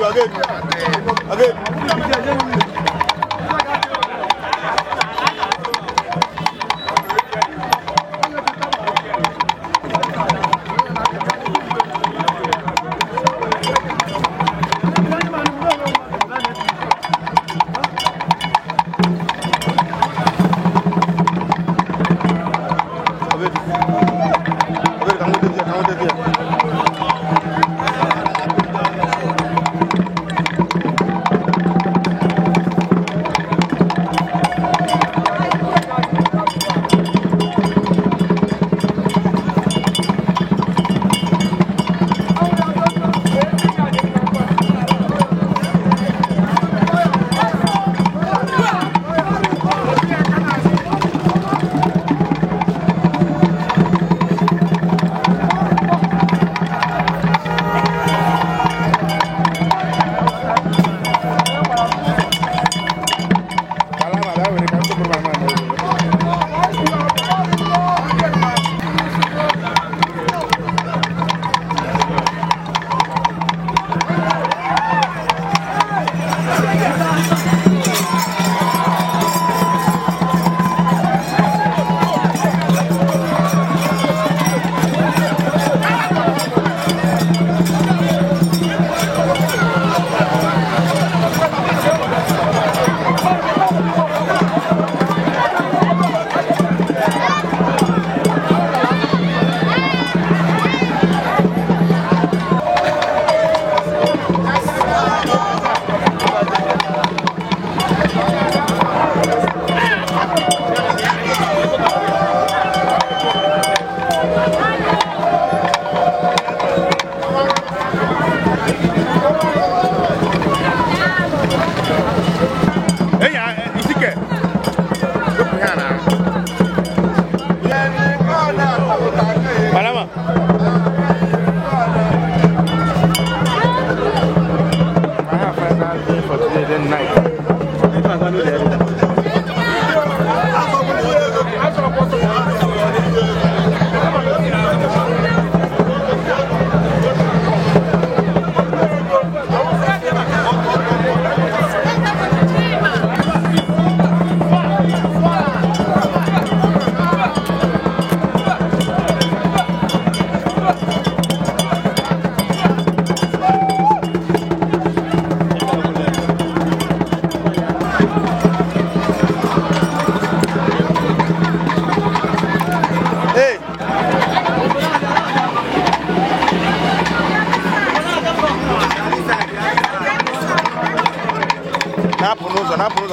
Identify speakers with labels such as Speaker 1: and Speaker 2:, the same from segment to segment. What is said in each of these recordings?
Speaker 1: Again.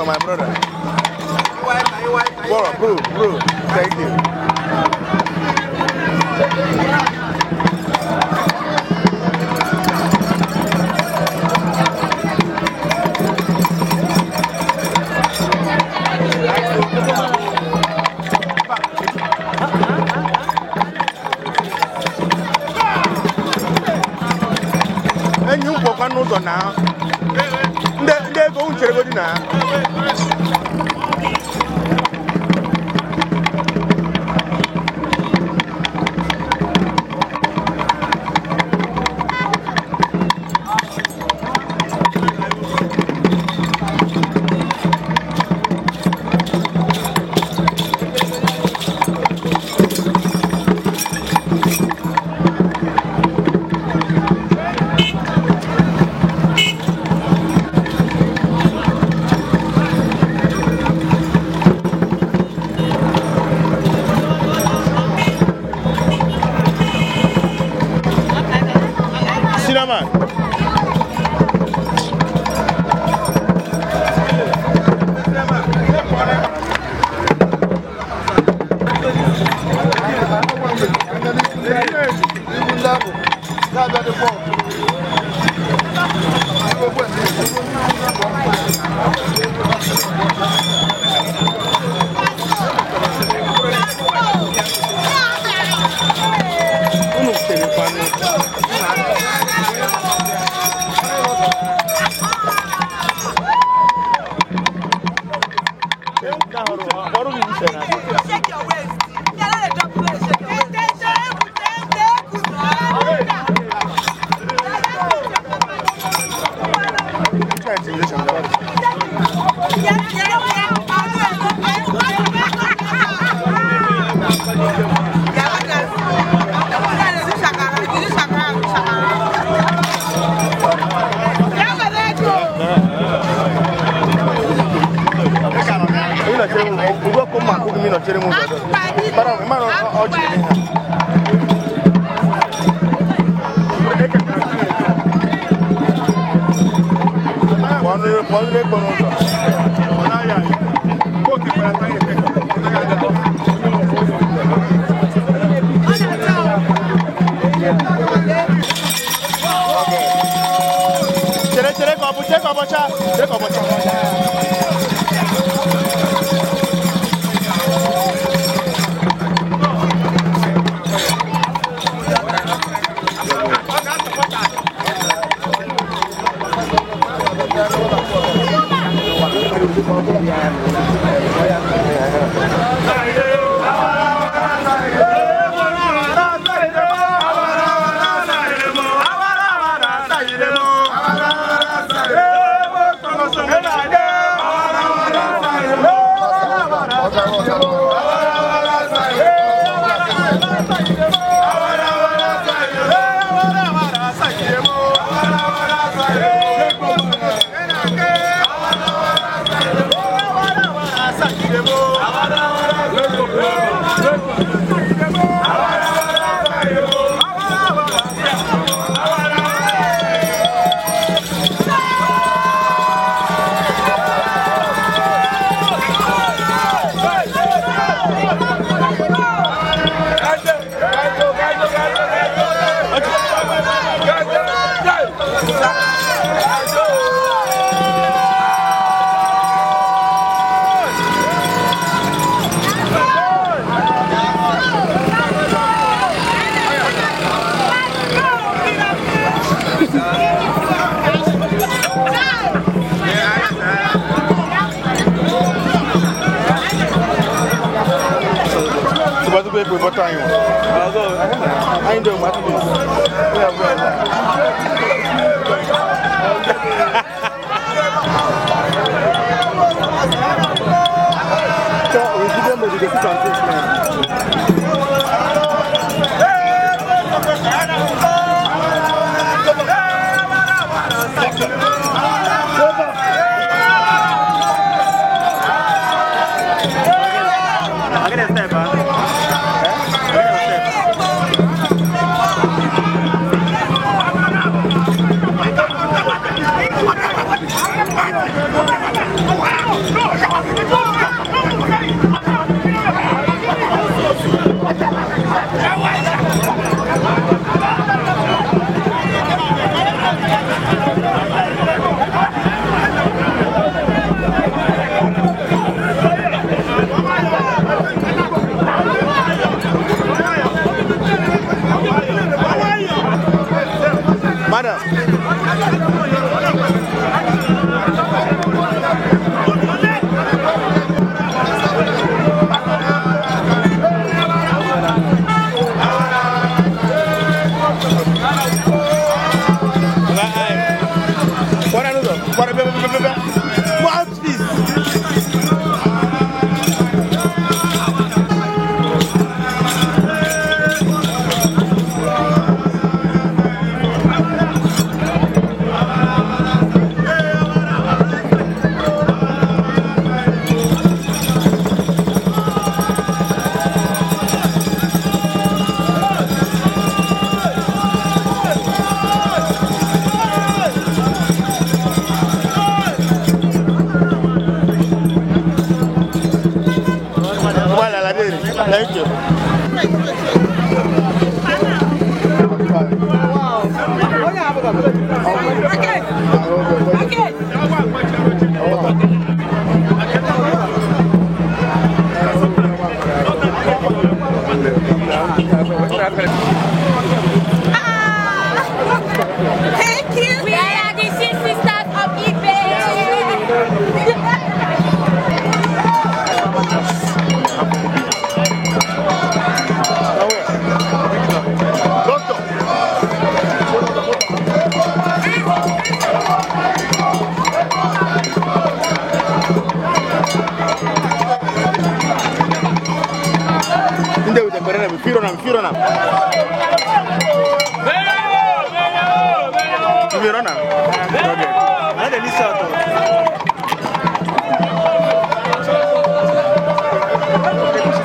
Speaker 1: My brother. Bro, bro, thank you. And you walk on now. They go to now.
Speaker 2: Shake your waist. Shake your waist.
Speaker 1: Gbachiri m ụzọ. Mara mara ọ jiri ha. Pọnụ ekpo n'ụzọ. Chere chere ka ọ bụ chere ka ọ bọcha chere ka ọ bọcha. Thank you.
Speaker 2: Okay. Thank you.
Speaker 3: We are the six sisters of Ife.
Speaker 1: Firona. Verona. Okay.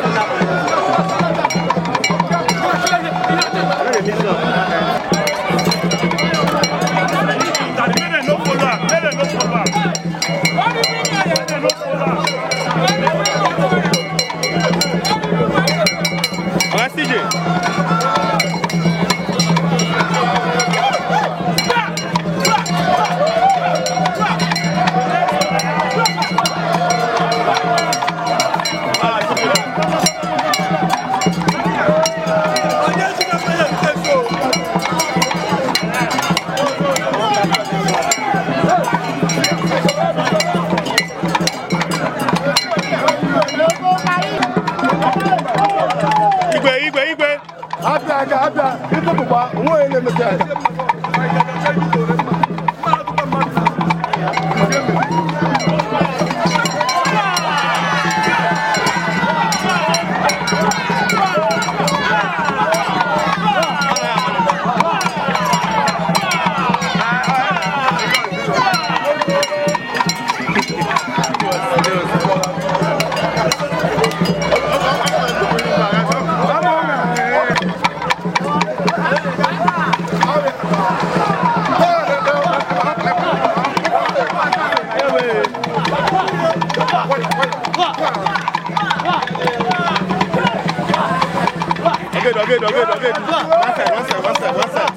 Speaker 1: Okay, okay, okay. One side, one side, one side, one side.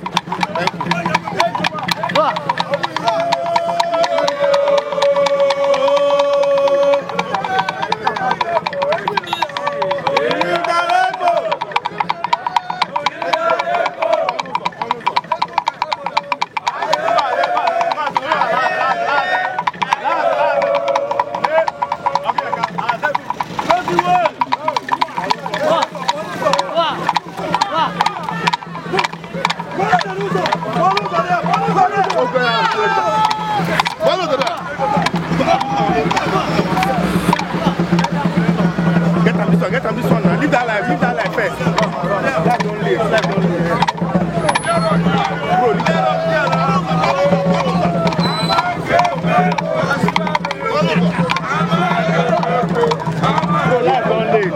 Speaker 1: Thank you. Get on this one now. Leave that life first. Life don't live. Life don't live. Bro, leave that. Bro, life don't live.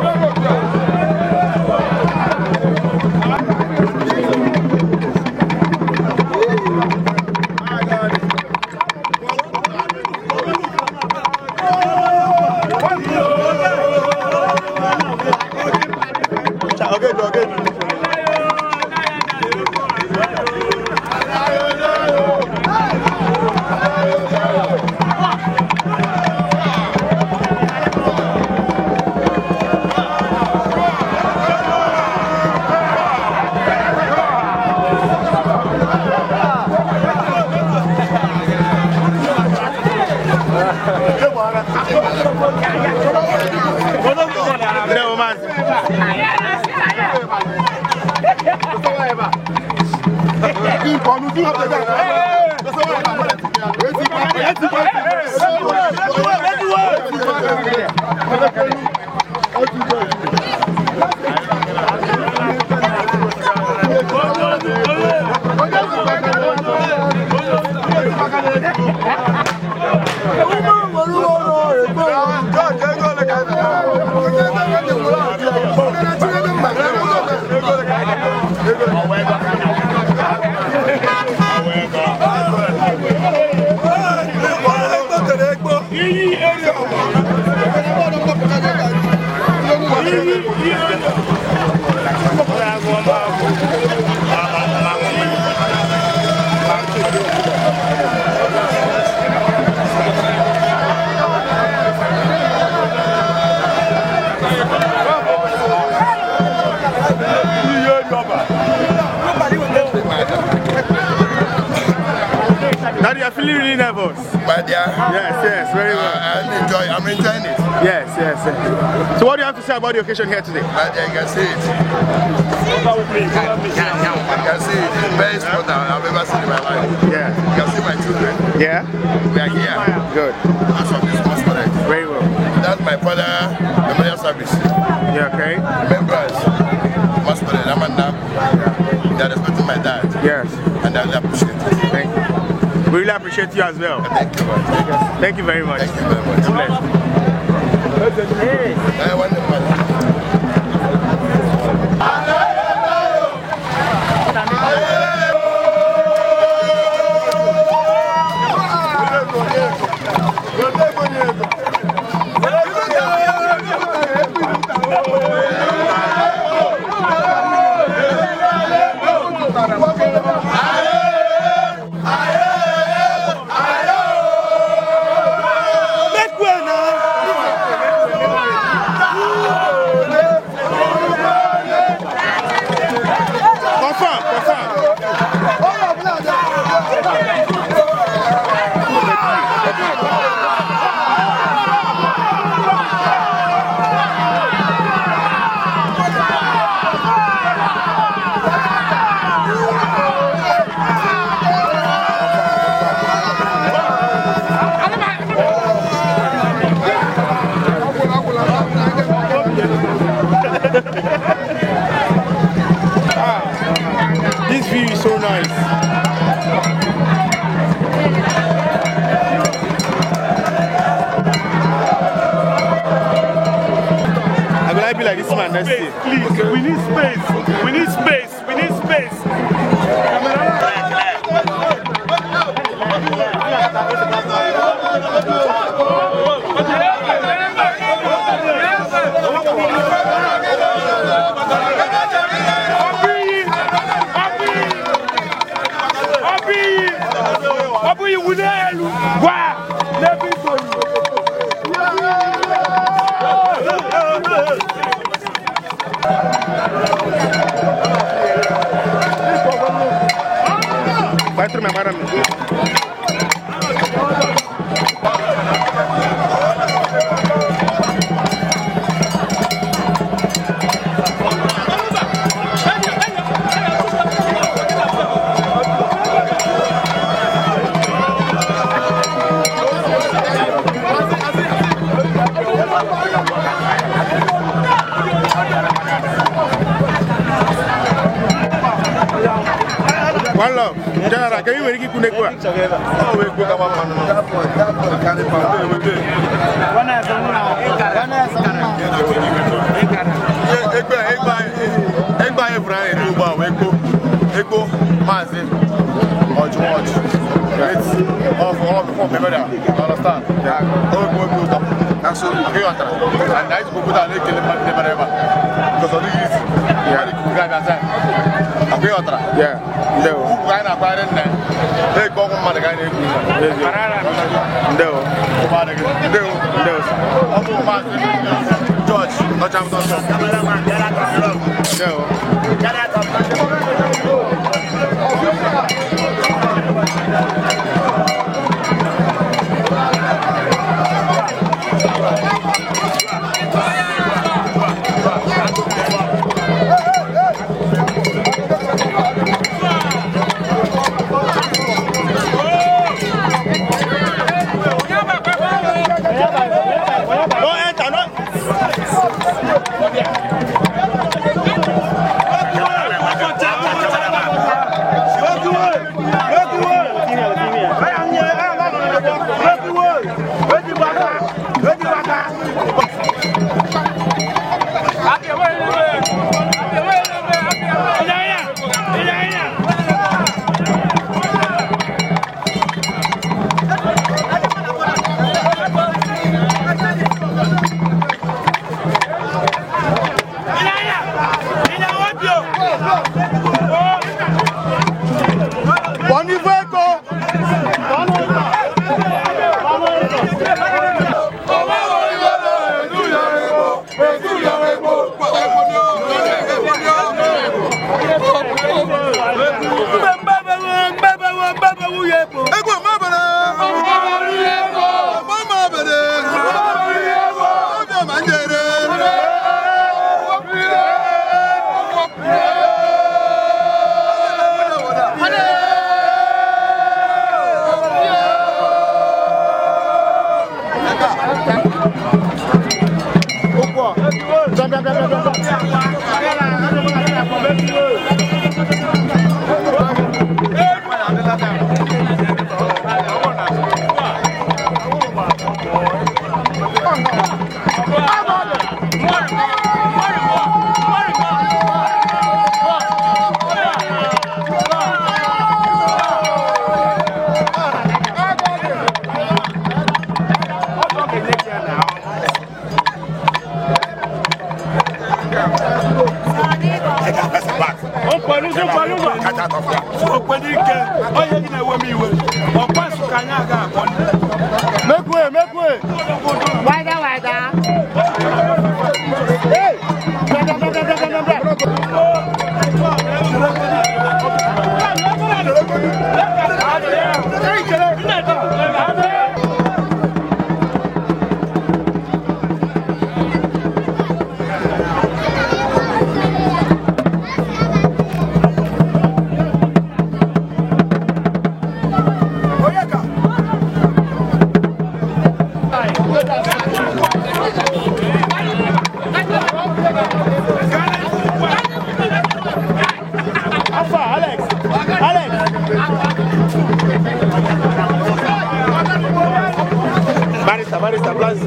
Speaker 1: Daddy, I feel really nervous.
Speaker 4: My dear.
Speaker 1: Yes, yes, very well.
Speaker 4: I'm enjoying it.
Speaker 1: Yes, yes, yes. So what do you have to say about the occasion here today?
Speaker 4: My dear, you can see it. You can see it. The best spot I've ever seen in my life.
Speaker 1: Yeah.
Speaker 4: You can see my children.
Speaker 1: Yeah.
Speaker 4: We are here.
Speaker 1: Good.
Speaker 4: That's from this mosque.
Speaker 1: Very well.
Speaker 4: That's my father memorial service.
Speaker 1: Yeah, okay.
Speaker 4: Remembrance. Mosque. I'm a nap. They are respecting my dad.
Speaker 1: Yes.
Speaker 4: And I really appreciate it.
Speaker 1: Thank you. We really appreciate you as well.
Speaker 4: Thank you very much.
Speaker 1: Thank you very much.
Speaker 4: Thank you very much.
Speaker 1: Bless.
Speaker 4: Hey.
Speaker 1: This view is so nice. I will I be like this man next year.
Speaker 5: Please, okay. We need space. We need space. We need space. Ọ bụghị iwu n'elu gwa n'ebe itoolu.
Speaker 1: One love. General, can you really connect? Oh, we go Yeah. Make way, make way.
Speaker 2: Wider, wider.
Speaker 1: Hey! Blah, blah, blah, blah, blah, blah.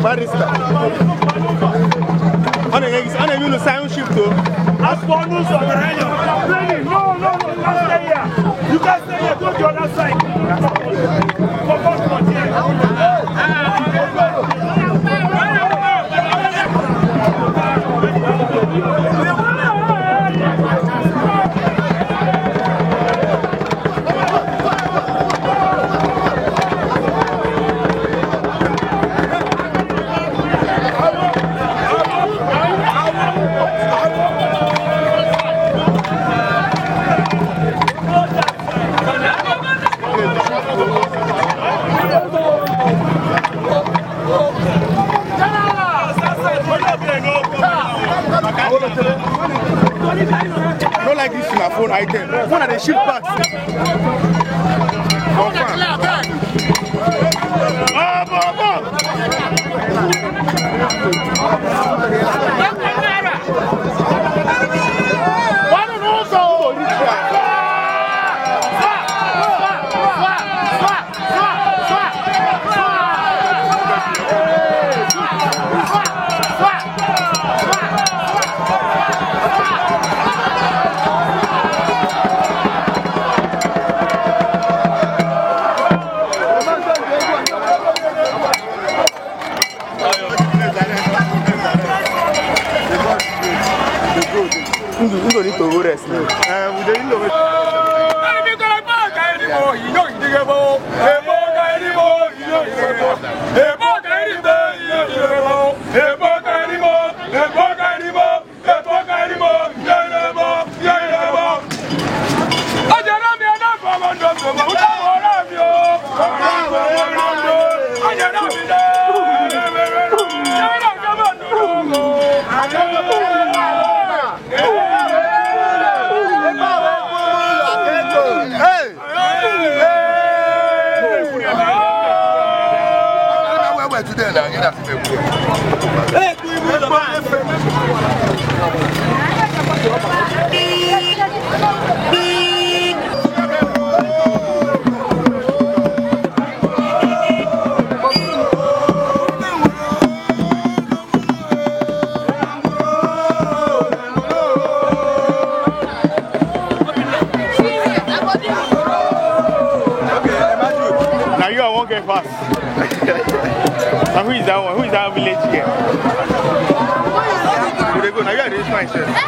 Speaker 1: Barista. On a sound shift though.
Speaker 5: No, no, no, you can't stay here. You can't stay here. Go to the other side.
Speaker 1: Item. One of the ship packs. You need to go rest now. We don't know. Now you are walking fast. And who is that one? Who is that village here? They go. Now you are the fine chef.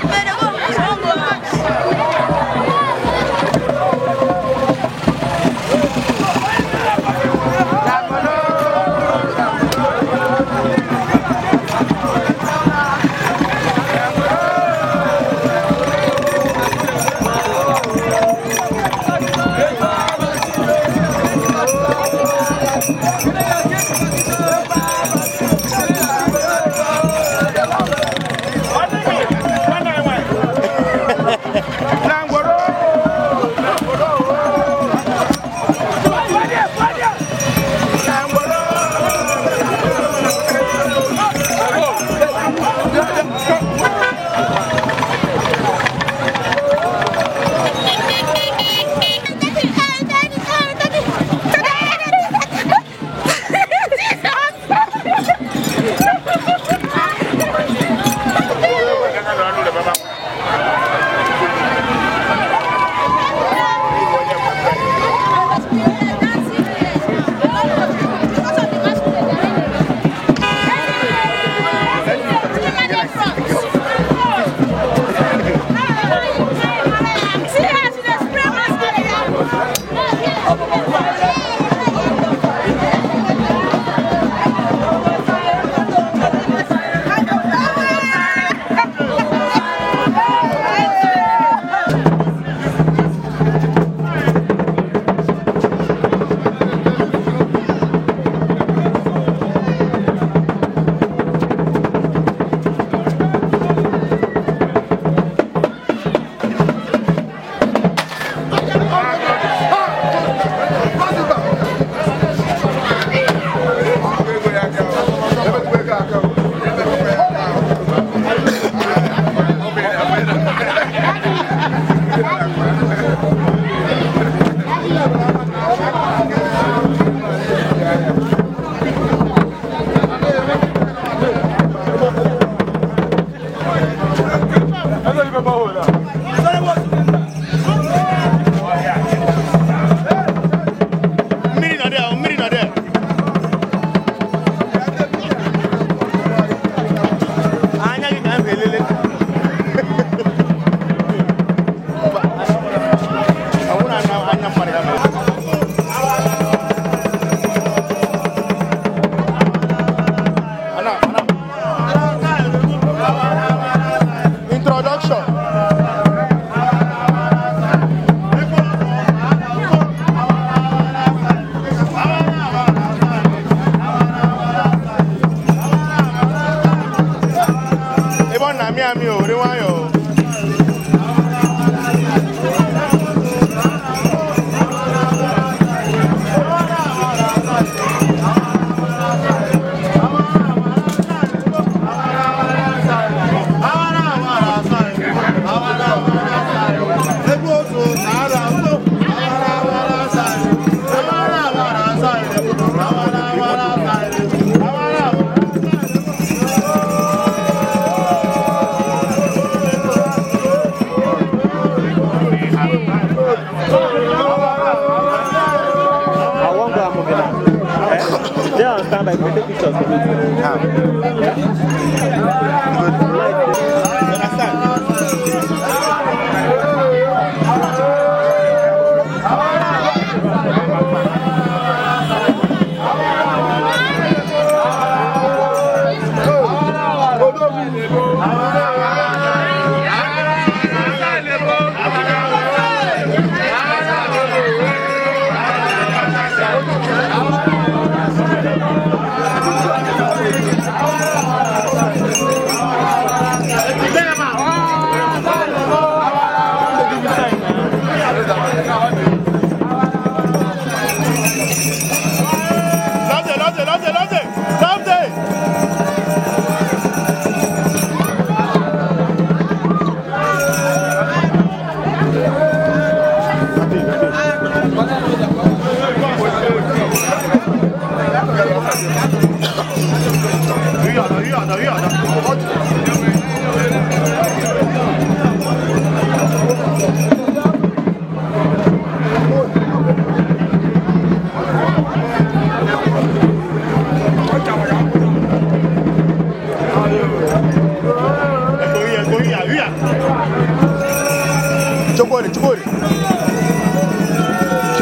Speaker 1: On standby, we take pictures for me. Yeah. Good. You understand?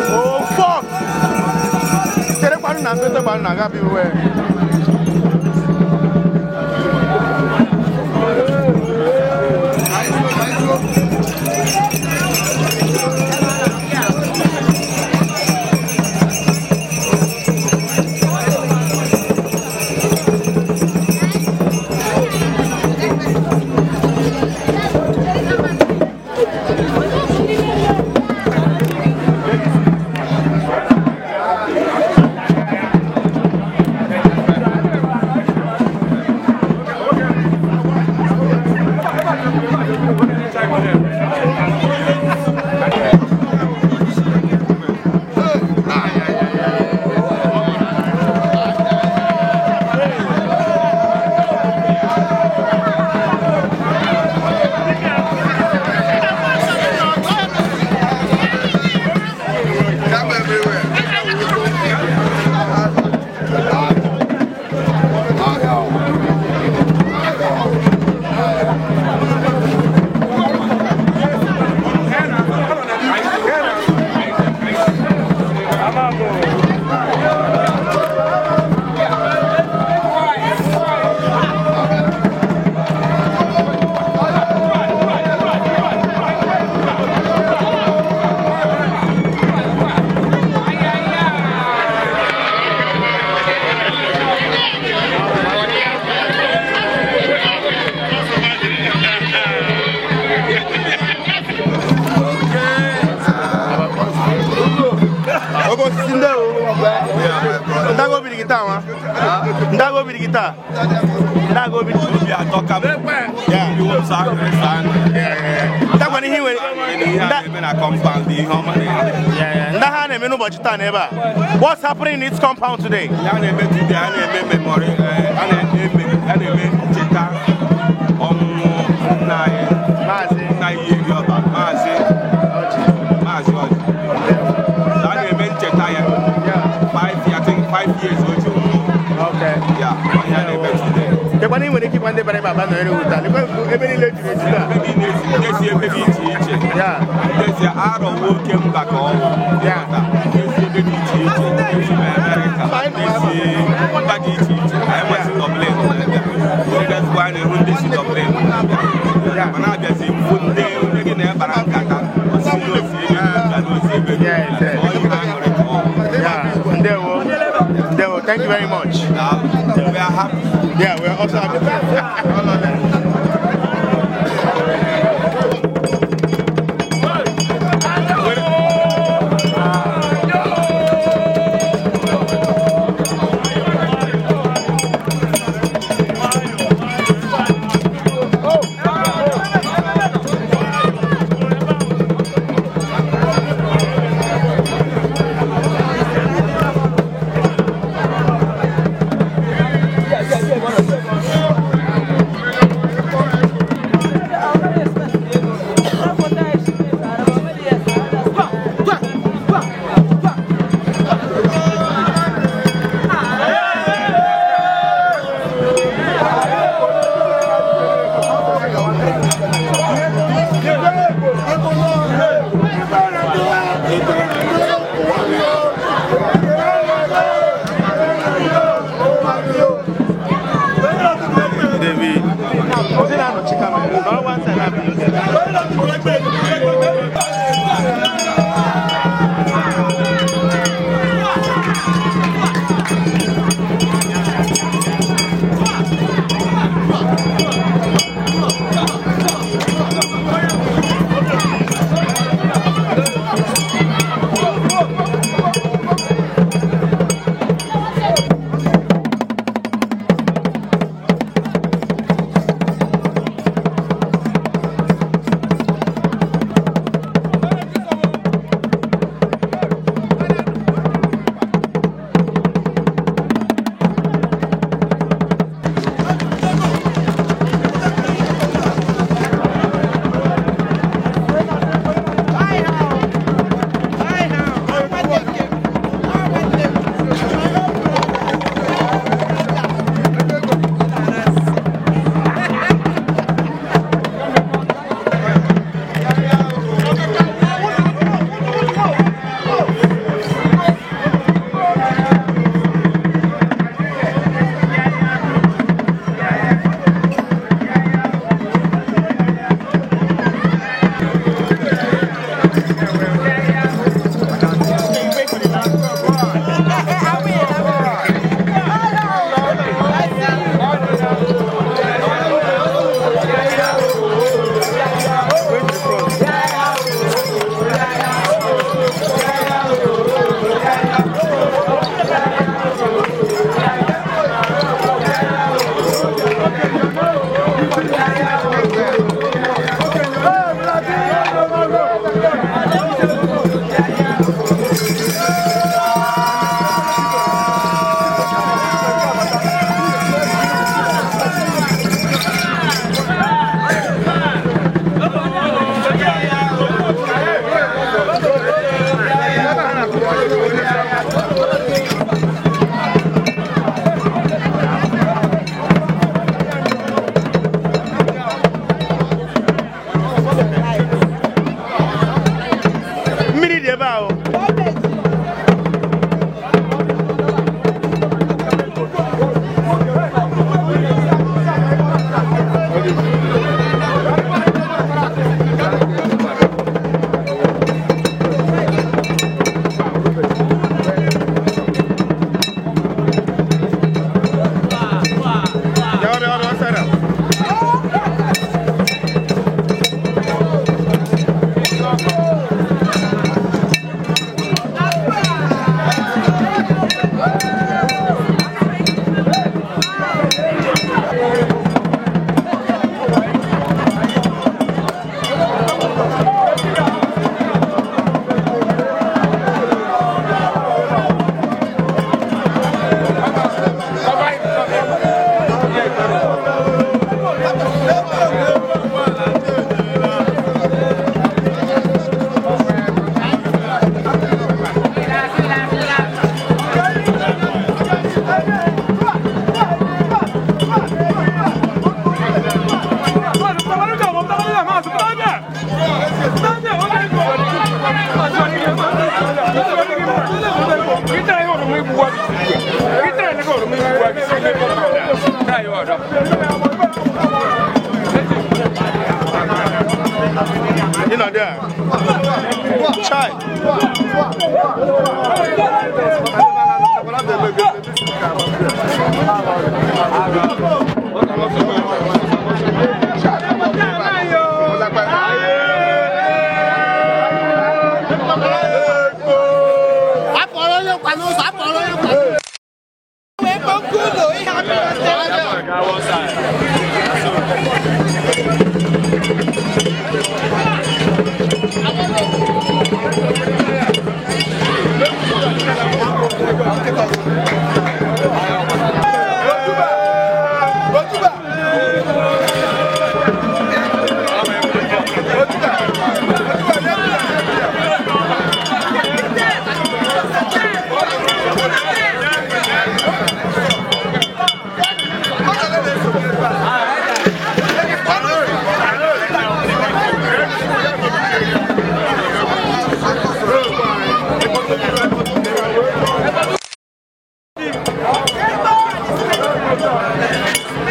Speaker 1: Oh fuck! What's happening in its compound today?
Speaker 4: 5 years old.
Speaker 1: Okay.
Speaker 4: Yeah.
Speaker 1: Thank you very much.
Speaker 4: We are happy.
Speaker 1: Yeah, we are also happy. All of them.
Speaker 4: Yeah.
Speaker 1: You know there. Chai.
Speaker 4: Bye.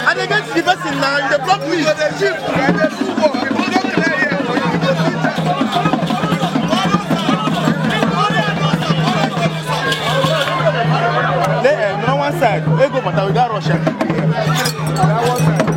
Speaker 1: And they get the person now, they block me. No one side. They go, but we got Russia. That one side.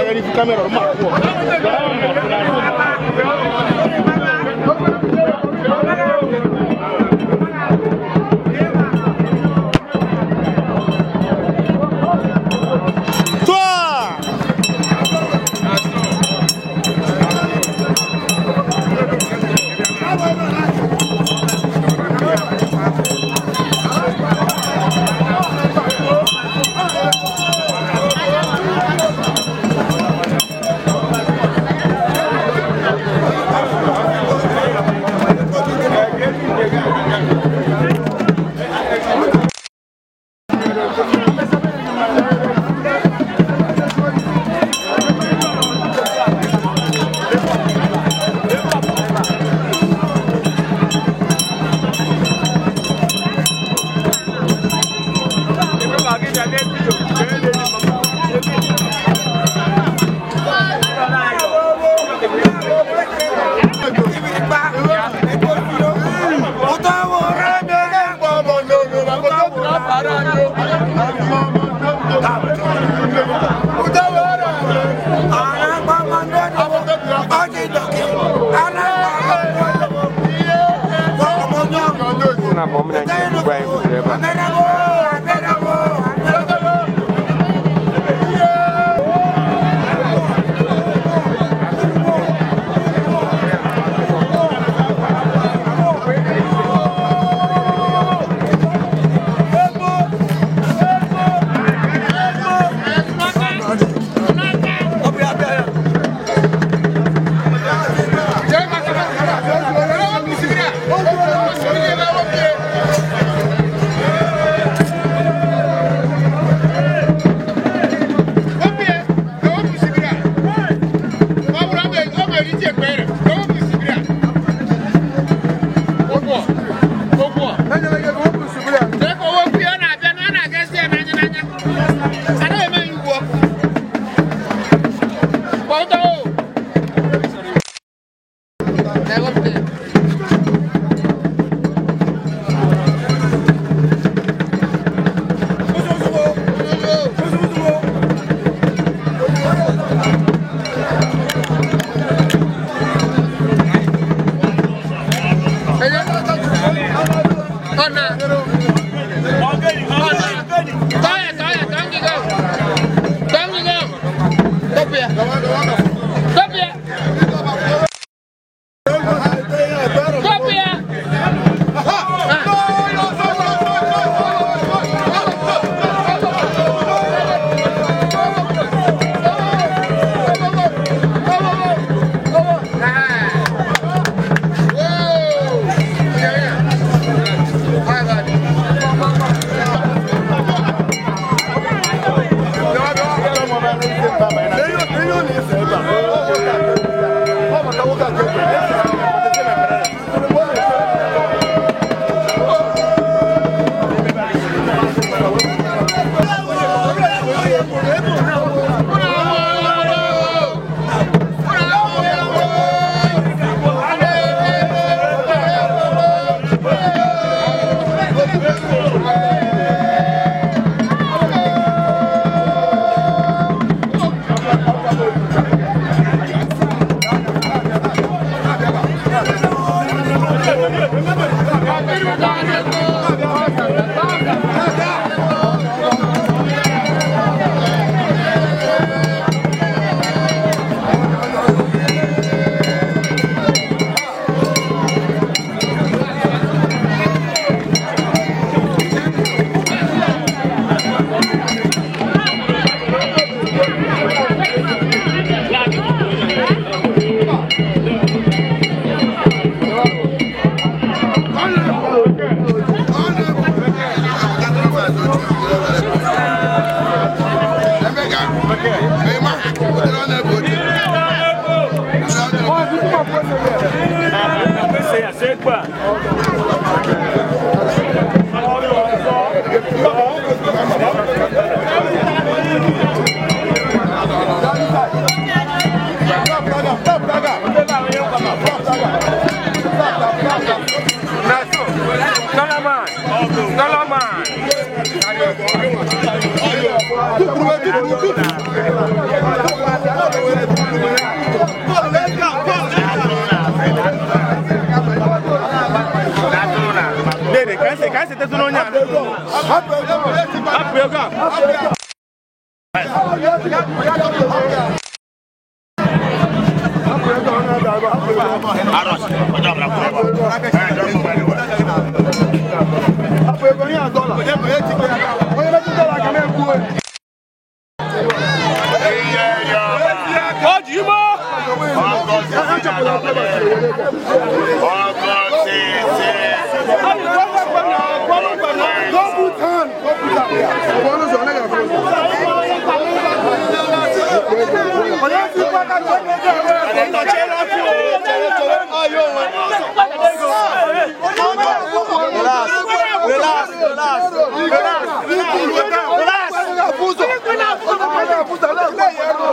Speaker 1: Tout.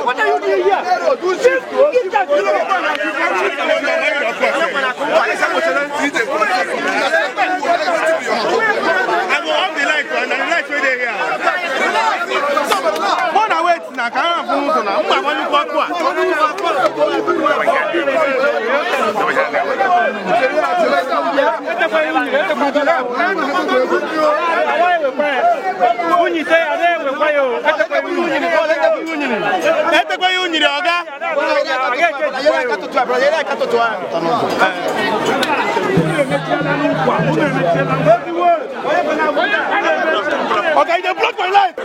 Speaker 1: What are you doing here? I go off the light and the light right there here. One wait now, can't Okay, they block my life.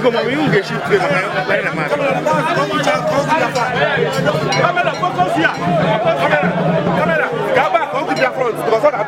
Speaker 1: Because when you get shift, camera, focus here. Camera, go back, go to the front. Because all that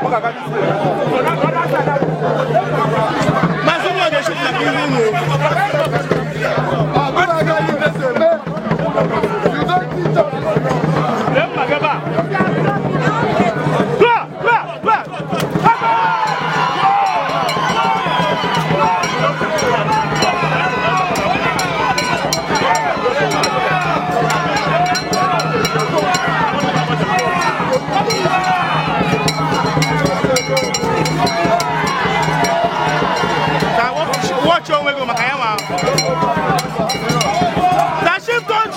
Speaker 1: That shift touch.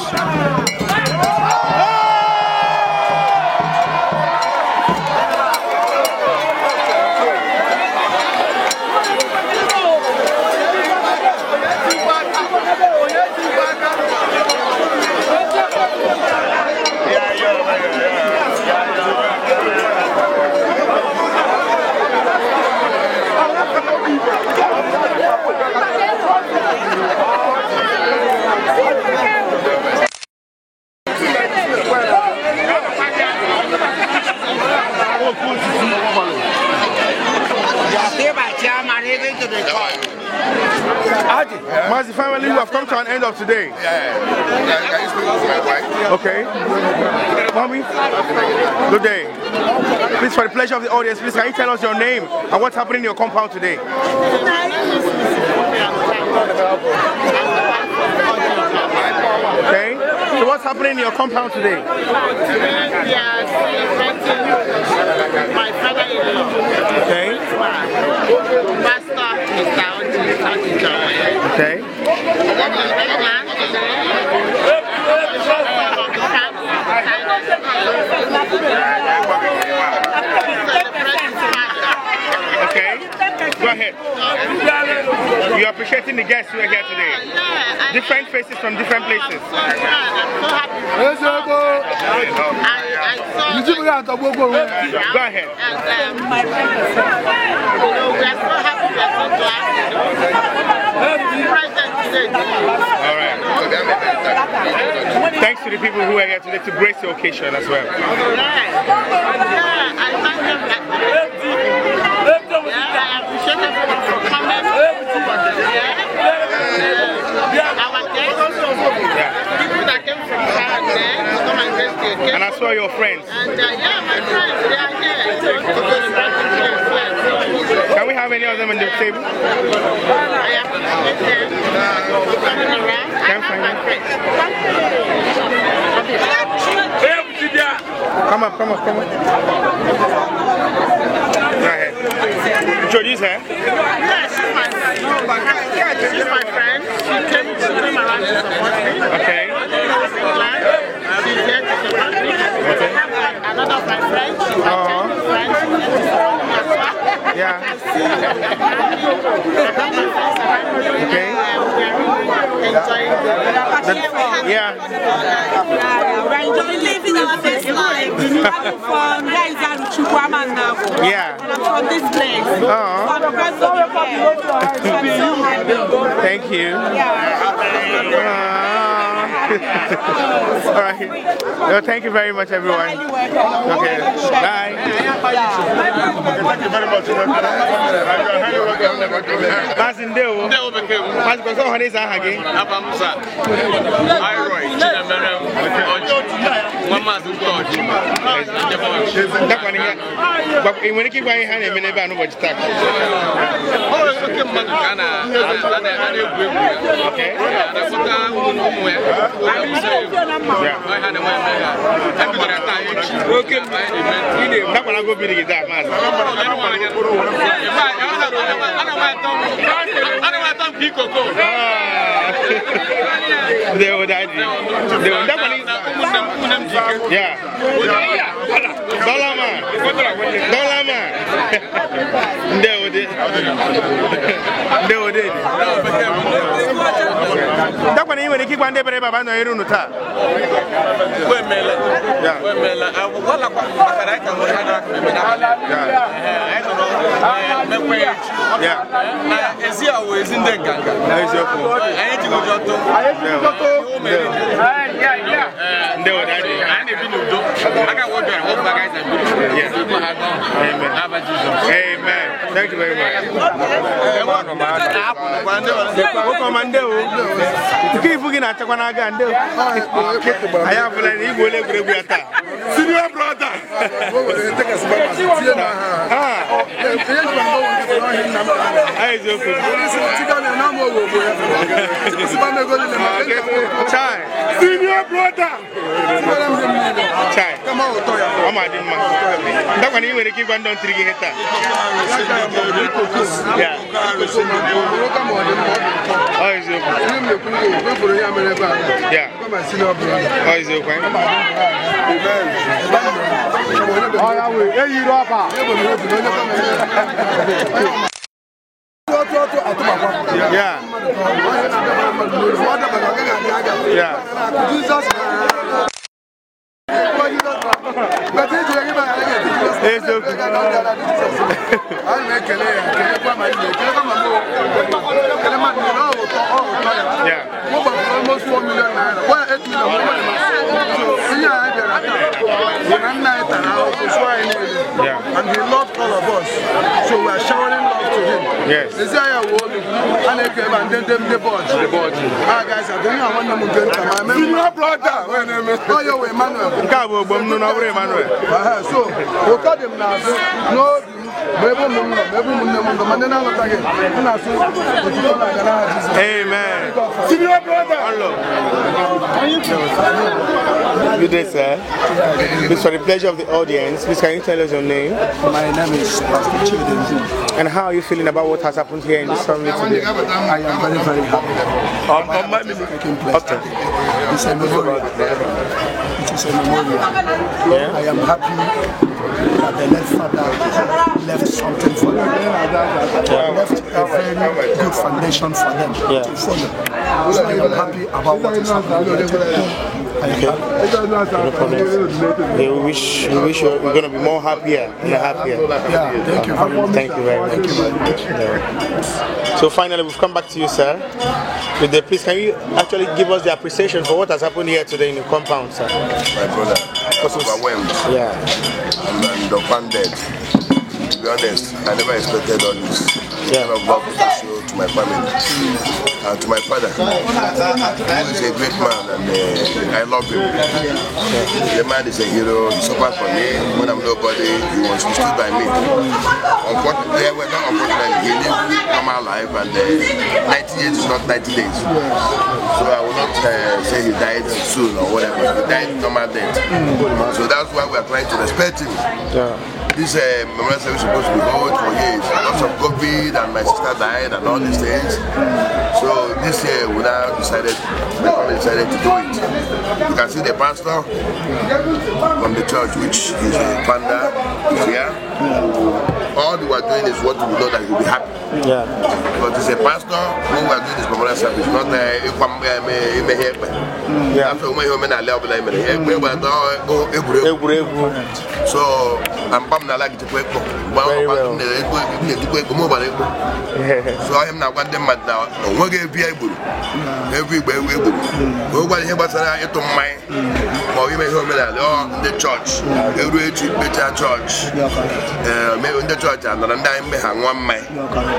Speaker 1: Mazi, finally, we have come to an end of today.
Speaker 4: Yeah. Can you speak with my wife?
Speaker 1: Okay. Mommy, good day. Please, for the pleasure of the audience, please, can you tell us your name and what's happening in your compound today? Okay. So what's happening in your compound today?
Speaker 2: Today we are celebrating my father-in-law.
Speaker 1: Okay.
Speaker 2: Pastor Mr. Oji.
Speaker 1: Okay. Okay. Go ahead. You're appreciating the guests who are here today.
Speaker 2: Yeah,
Speaker 1: different faces from different places.
Speaker 2: I'm so glad. I'm so happy.
Speaker 1: Go ahead.
Speaker 2: And you know, we are so happy. We are so glad. Present today.
Speaker 1: All right. Thanks to the people who are here today to grace the occasion as well.
Speaker 2: Yeah. Yeah, I thank them. Yeah, I appreciate everyone for coming. Yeah. Our guests, people that came from far and there to come and grace the occasion.
Speaker 1: And I saw your friends.
Speaker 2: And yeah, my friends, they are here. So,
Speaker 1: can we have any of them on the table?
Speaker 2: I appreciate them for coming around. I have my friends.
Speaker 1: Come up, come up, come up. Go ahead. Introduce her.
Speaker 2: Yeah, she's my friend. She's my friend. She came around to support me.
Speaker 1: Okay.
Speaker 2: She's here to support me. Okay. I have another of my friends. She's my childhood friend. She's here to support me as well.
Speaker 1: Yeah.
Speaker 2: I see. I have my friends around me.
Speaker 1: Okay.
Speaker 2: We are really enjoying the
Speaker 1: yeah.
Speaker 6: We're enjoying living our best life. Having fun.
Speaker 1: Yeah.
Speaker 6: And I'm from this place. So I'm proud to be here. So I'm so happy.
Speaker 1: Thank you.
Speaker 6: Yeah.
Speaker 1: All right. Well, thank you very much, everyone. Okay. Bye.
Speaker 4: Thank you very much.
Speaker 1: Mazi ndewo. Mazi kwa sababu hanisa hagi.
Speaker 7: Hapa Musa. Iroy Chinemerem Oji. Mama Oji.
Speaker 1: Ndakwa ni ị nwere ike ịgwa anyị ha na-eme n'ebe a n'ụbọchị taa?
Speaker 7: Oke mmadụ ka a na-egwu egwu ya. Na-akpọta ụmụ ya.
Speaker 1: Ndakwa na gobiri gị taa, maazị. Ndewo daddy. Ndewo. Ndakwa ni yeah. Dollar man. Dollar man. Ndewo de. Ndewo de. Ndakwa ni nwere ike ịgwa ndị bere baba nọ eru taa.
Speaker 7: Wemela. Wemela. Wala kwa makara ka nwere ha na-eme na. Na ezi a wụ ezi ndị nganga. Anyị ejighị ụjọ too.
Speaker 1: Ndewo, Daddy.
Speaker 7: Anyị na-ebi n'udo. Aka wụ bịara, wụ guys and beautiful.
Speaker 1: Amen.
Speaker 7: N'aba Jizọs.
Speaker 1: Amen. Thank you very much. Nwoke ọma, ndewo. Nke ifu gị na-achakwa n'aga, ndewo. Anyị afụla na igwe ole egwuregwu ya taa.
Speaker 4: Senior brother.
Speaker 1: Ah, eziokwu. Chai.
Speaker 5: Senior brother.
Speaker 1: Chai. Ọ ma dị mma. Ndakwa na ị nwere ike ịgwa ndị ntiri gị ihe taa. Yeah. Ọ eziokwu. Yeah. Ọ eziokwu. Yeah. Yeah. Eziokwu. Yeah.
Speaker 4: Almost 4 million naira. Why 8 million? So,
Speaker 1: Yeah.
Speaker 4: And he loved all of us. So we are showering love to him.
Speaker 1: Yes.
Speaker 4: The board. Ah, guys, I don't know what I'm going to
Speaker 5: Senior brother.
Speaker 4: Oh, yo, Emmanuel.
Speaker 1: Nke a bụ ogbo m nụ na ọ bụrụ Emmanuel.
Speaker 4: So, ụtọ dị m n'azụ n'obi m ma ebe ụmụ m nọ ma ebe ụmụnne m nọ ma ndị na-alọtaghị m na-asụ otuto na-aga n'aha Jizọs.
Speaker 1: Amen.
Speaker 5: Senior brother.
Speaker 1: Hello. Good day, sir. Please, for the pleasure of the audience, please can you tell us your name?
Speaker 8: My name is Pastor Chidenzi.
Speaker 1: And how are you feeling about what has happened here in this family today?
Speaker 8: I am very, very happy. Taking place.
Speaker 1: Okay.
Speaker 8: It's a memorial. It is a memorial.
Speaker 1: Yeah.
Speaker 8: I am happy that the late father left something for them. Left a very good foundation for them
Speaker 1: Yeah.
Speaker 8: to follow. So I am happy about what is happening today. I am happy.
Speaker 1: No problem. Yeah, we wish you're going to be more happier and happier.
Speaker 8: Yeah, thank you very much.
Speaker 1: Thank you very much.
Speaker 8: Thank you very much.
Speaker 1: Yeah. So finally, we've come back to you, sir. With the please, can you actually give us the appreciation for what has happened here today in the compound, sir?
Speaker 4: My brother, overwhelmed.
Speaker 1: Yeah.
Speaker 4: I'm dumbfounded. To be honest, I never expected all this
Speaker 1: Yeah.
Speaker 4: kind of love to show to my family and to my father, who is a great man, and I love him. The man is a hero. He suffered for me when I'm nobody. He stood by me. Unfortunately, well, not unfortunately, he lived normal life, and 90 years is not 90 days. So I will not say he died soon or whatever. He died normal death. So that's why we are trying to respect him.
Speaker 1: Yeah.
Speaker 4: This memorial service is supposed to be held for years. Because of COVID and my sister died and all these things. So this year we now decided, my family decided to do it. You can see the pastor from the church, which is the founder, is here. All we are doing is what we know that he'll be happy.
Speaker 1: Yeah.
Speaker 4: But it's a pastor when we are doing this memorial service, not ime ihe ekpe.
Speaker 1: Yeah.
Speaker 4: After onwe ihe omenala ọbụla emere, ekpe gbata egwuregwu.
Speaker 1: Egwuregwu.
Speaker 4: So, mpa m na-ala gịchekwa ekpo. Mgbe
Speaker 1: Very
Speaker 4: ahụ
Speaker 1: well.
Speaker 4: m na-etukwa ekpo, m gbara ekpo. So ọhịa m na-agwa ndị mmadụ na o nweghị ebi egburu. Ebi igbo ewu egburu. O gwara ihe gbasara ịtụ mmanya ma ọ bụ ime ihe omenala ọ ndị chọọchị eru echi kpechaa chọọchị. Ee, ndị chọọchị anọrọ ndị anyị mgbe ha ṅụọ mmanya.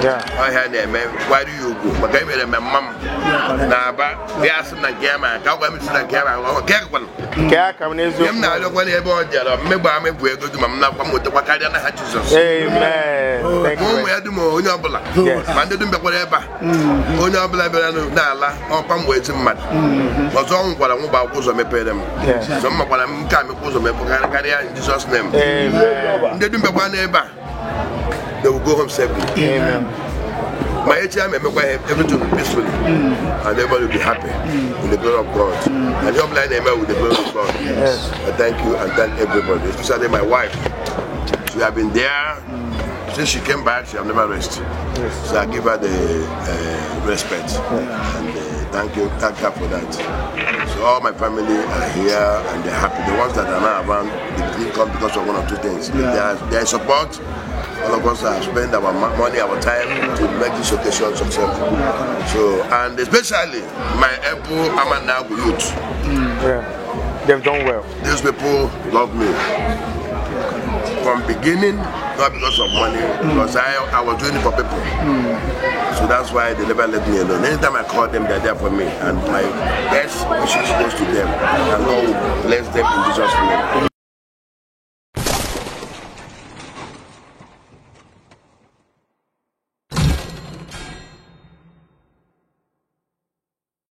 Speaker 1: Yeah.
Speaker 4: Ọhịa na-eme kwari ya ugwu maka emere mmemme m na-aba ya sị na nke ya ma ka ọ gwa m si na nke ya ma ọ nke ya gakwana.
Speaker 1: Nke aka m
Speaker 4: Ihe m
Speaker 1: n'eziokwu.
Speaker 4: na-arịọkwa n'ebe ọ jere mmegbu amegbu ego dum m nakwa m wetakwa karịa n'aha Jizọs.
Speaker 1: Amen. Thank you.
Speaker 4: Ụmụ ya dum onye ọbụla
Speaker 1: Yes.
Speaker 4: ma ndị dum bịakwara ebe a onye ọbụla bịara n'ala ọkwa m wee ezi mmadụ ọzọ ọ nwụkwara nwụba akwụkwọ ụzọ mepere m.
Speaker 1: Yes.
Speaker 4: So m makwara m nke a mekwa ụzọ mepe karịa in Jesus name.
Speaker 1: Amen.
Speaker 4: Ndị dum bịakwa n'ebe a, they will go home safely.
Speaker 1: Amen.
Speaker 4: Ma echi ama emekwa ihe everything will be peacefully and everybody will be happy in the glory of God, and ihe ọbụla anyị na-eme with the glory of God.
Speaker 1: Yes.
Speaker 4: I thank you and thank everybody, especially my wife. She have been there since she came back. She have never rest. So I give her the respect and thank you, thank her for that. So all my family are here and they're happy. The ones that are not around, they didn't come because of one or two things. Their support All of us have spent our money, our time to make this occasion successful. So, and especially my Apple Amanagu youth.
Speaker 1: Yeah. They've done well.
Speaker 4: These people love me. From beginning, not because of money, because I was doing it for people. So that's why they never let me alone. Anytime I call them, they're there for me. And my best wishes goes to them. And God will bless them in Jesus' name.